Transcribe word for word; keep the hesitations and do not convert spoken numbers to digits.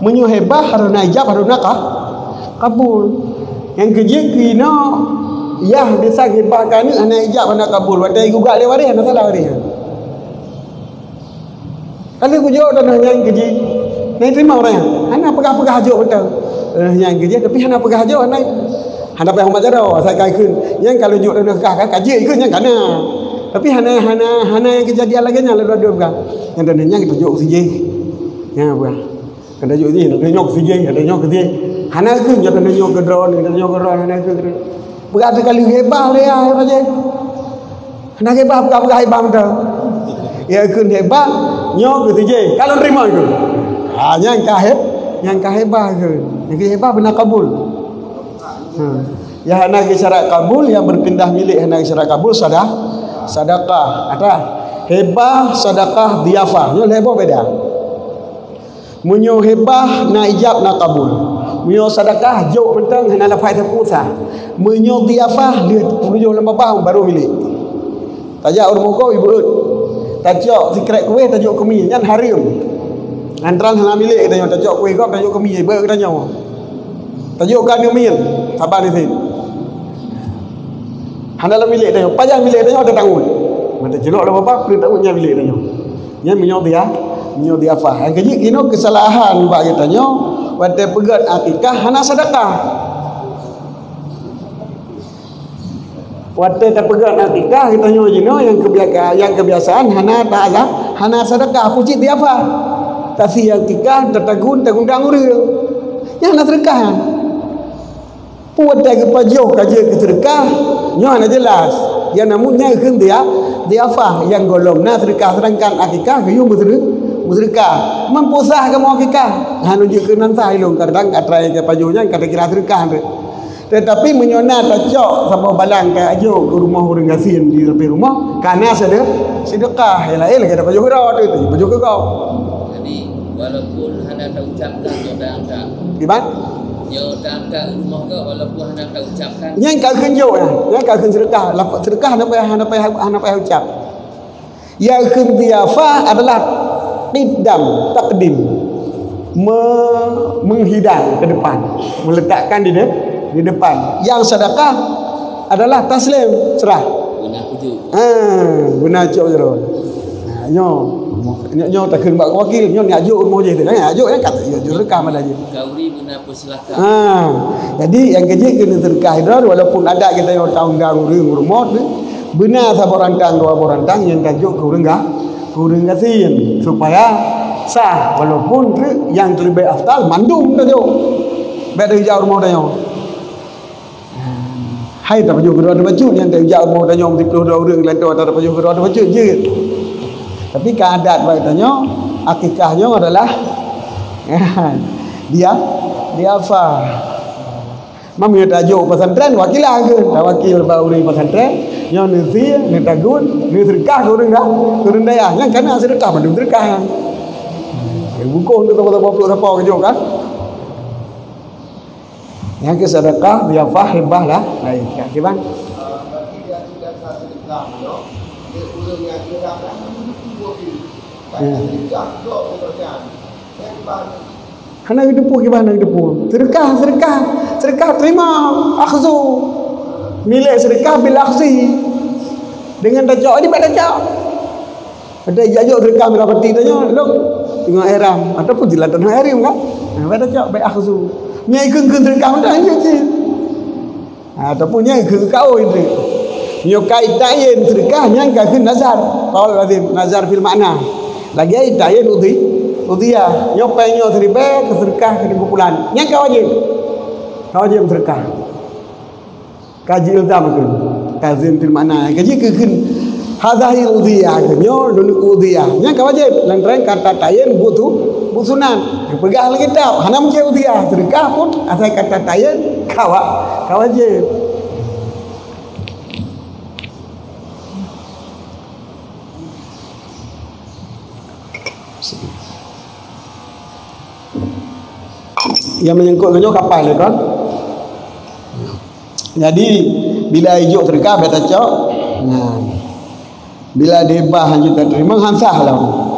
Meunyoe hibah harôh na ijab, harôh na ka-, kabul. Nyang keujeuet keu inoe, yah desya hibah keu aneuk hana ijab, hana kabul. Watèe igugat lé waréh, hana salah waréh. Ka lheueh kujok tanoh nyan keu jih, na jiteurimong ureueng nyan. Hana peugah-peugah jok mantong. Tanoh nyan keu jih, tapi hana peugah jok, hana, hana payah umat jaroe, asai ka ikheun. Nyan ka lheueh jok tanoh kah, ka, ka jeuet ikheun nyan ka na. Tapi hana, hana, hana nyang keujadian lagèe nyan lé dua-dua peugah. Nyan tanoh nyan kita jok keu si jih. Nyan peugah. Kada jok jih, kada nyoe keu si jih, kada nyoe keu si jih. Hana ikheun, nyan tanoh nyoe keu droe, tanoh nyoe keu droe, hana ikheun. Peugah teuh ka lheueh hibah lé, ya, hibah jih. Hana hibah, peugah-peugah hibah mantong. Ya, ikheun hibah, nyoe keu si jih. Ka lôn teurimong ikheun. Ha, nyan ka hib-, nyan ka hibah ikheun. Nyan ka hibah beuna kabul. Ha. Nyang hana geusyarat kabul, nyang berpindah milik hana geusyarat kabul, sadah-, sadakah. Ada hibah, sadakah, diafah. Nyoe lhèe boh beda. Meunyoe hibah na ijab na kabul. Meunyoe sadakah jok mantong hana lafai sapeue sah. Meunyoe diafah lheueh peutujoh lam babah baru milék. Tajak u rumoh gob ibeuet. Tacok sikrek kueh tajok keu mi nyan hareuem. Lantaran hana milék geutanyoe, tacok kueh gob tajok keu mi ibeuet geutanyoe. Tajok keu aneuk miet saban di sit. Hana lam milék tanyoe, pajan milék tanyoe tatanggong. Mata cilok lam babah, peue tanggong nyan milék tanyoe. Nyan meunyoe dia, meunyoe diafah. Nyang keujeuet inoe keusalahan bak geutanyoe, watèe peugöt akikah hana sadakah. Watèe tapeugöt akikah geutanyoe jinoe nyang keubiaka-, nyang keubiasaan hana ta'ala, hana sadakah, peue cit diafah. Tasi akikah, tatagun, tagundang ureueng. Nyan hana sadakah nyan. Peue watèe geupajoh ka jeuet keu seudeukah, nyoe hana jeulaih. Nyang na munya kheun dia, diafah nyang gohlom na seudeukah, seudangkan akikah geuyue meuseude-, meuseudeukah. Mampu sah kamoe akikah? Hana jeuet keu nan sah ilong, kadang atra nyang pajoh nyan ka takira seudeukah. Teutapi meunyoe na tacok saboh balang tajok keu rumoh ureueng gasien di sampéng rumoh, ka na seude-, seudeukah. Nyang laén lagèe tapajoh keudroe tu, tapajoh keu gob. Jadi, walaupun hana taucapkan, nyoe ta angkat. Kiban? Nyoe ta angkat u rumoh gob, walaupun hana taucapkan. Nyan ka kheun jok nyan. Nyan ka kheun seudeukah. Lafaz seudeukah hana payah, hana payah, hana payah ucap. Yang kheun diafah adalah qidam, takdim. Me-, menghidang ke depan. Meletakkan di de-, di depan. Yang sadakah adalah taslim, serah. Beuna kujok. Ha, beuna cok jero. Ha, nyoe. Nyoe, nyoe takheun bak wakil, nyoe ni ajok rumoh jih tu. Ha, ajok kan kat, ya, jok rekam ada je. Kauri beuna peusilakan. Ha, jadi nyang keujeuet keu seudeukah droe, walaupun adat kita nyoe taundang ureueng rumoh tu, beuna saboh rantang, dua boh rantang nyang tajok keu ureueng ga-, keu ureueng gasien, supaya sah, walaupun tu nyang leubeh afdal mandum tajok. Bèk tajak rumoh tanyoe. Hai tapajoh keudroe tabacut, nyang tajak rumoh tanyoe siplôh droe ureueng, lantô tapajoh keudroe tabacut jeuet. Tapi keu adat bak tanyoe, akikah nyoe adalah dia, diafah. Meunyoe tajok pesantren, wakilah kheun, tawakil bak ureueng pesantren, nyoe neusie, neutagun, neuseudeukah keu ureueng da-, keu ureueng dayah. Nyan ka na seudeukah, mandum seudeukah nyan. Bungkôh untuk saboh-saboh plôk sapo keu jok kan. Nyang keu seudeukah, diafah, hibah lah laén. Ka kiban? Ya. Hana geuteupeue kiban, hana geuteupeue. Seudeukah, seudeukah, seudeukah terima, akhzu. Milék seudeukah bil akhzi. Deungon tacok, jadi bèk tacok. Ada ijak jok seudeukah merah peti tanyoe, lôn teungoh ihram ataupun di ladang ihram kan. Nah, pada cok baik akhzu. Nyan ikheun-kheun seudeukah mudah je cit. Ha, ataupun nyan ikheun kaul itu. Nyoe kai tayen seudeukah nyan ka kheun nazar. Qaul lazim, nazar fil makna. Lagi ai tayen udhi, udhiyah. Nyoe pai nyoe siribèe keu seudeukah keu teungku pulan. Nyan ka wajéb. Ka wajéb seudeukah. Ka jiilzam kheun. Talzim fil makna. Ka jikheun, "Hadzahi udhiyah," kheun, "Nyoe lôn udhiyah." Nyan ka wajéb. Lantaran kata tayen buet su-, buet sunat. Geupeugah lam kitab, hana meucit udhiyah. Seudeukah pun asai kata tayen ka wa-, ka wajéb. Nyang menyangkut ngon nyoe kapal, ya kan? Jadi, bila ijok seudeukah, bèk tacok. Nah. Bila dibah hana jeuet tateurimong, han sah lom.